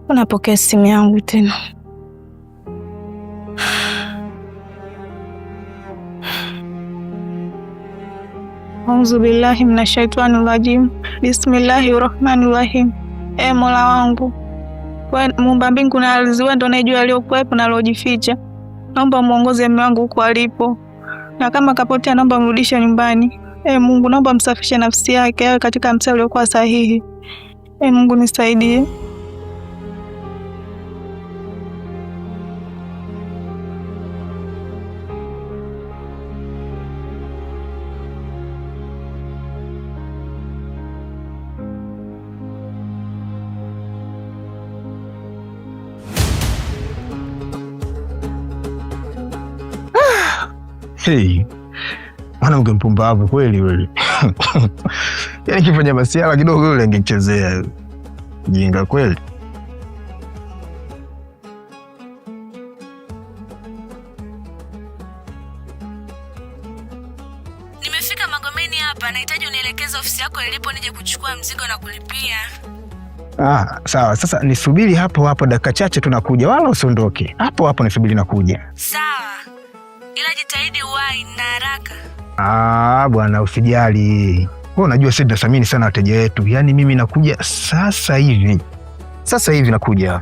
Unapokea simu yangu tena? Auzu billahi minashaitani rajim. Bismillahi rahmani rahim. E Mola wangu, muumba mbingu na ardhi, wewe ndo unayejua yaliyokuwepo na yaliyojificha. Naomba muongoze mume wangu huko alipo, na kama kapotea, naomba mrudishe nyumbani. E Mungu, naomba msafishe nafsi yake awe katika mstari uliokuwa sahihi. E Mungu nisaidie. Hey, mwanamke mpumbavu kweli kweli. Yaani kifanya masiala kidogo yule angechezea. Jinga kweli. Nimefika Magomeni hapa, nahitaji unielekeze ofisi yako ilipo nije kuchukua mzigo na kulipia. Ah, sawa. Sasa nisubiri hapo hapo dakika chache tunakuja, wala usiondoke. Hapo hapo nisubiri nakuja. Sawa, ila jitahidi uwahi na haraka. Ah, bwana usijali. Wewe unajua sisi tunathamini sana wateja wetu. Yaani mimi nakuja sasa hivi. Sasa hivi nakuja.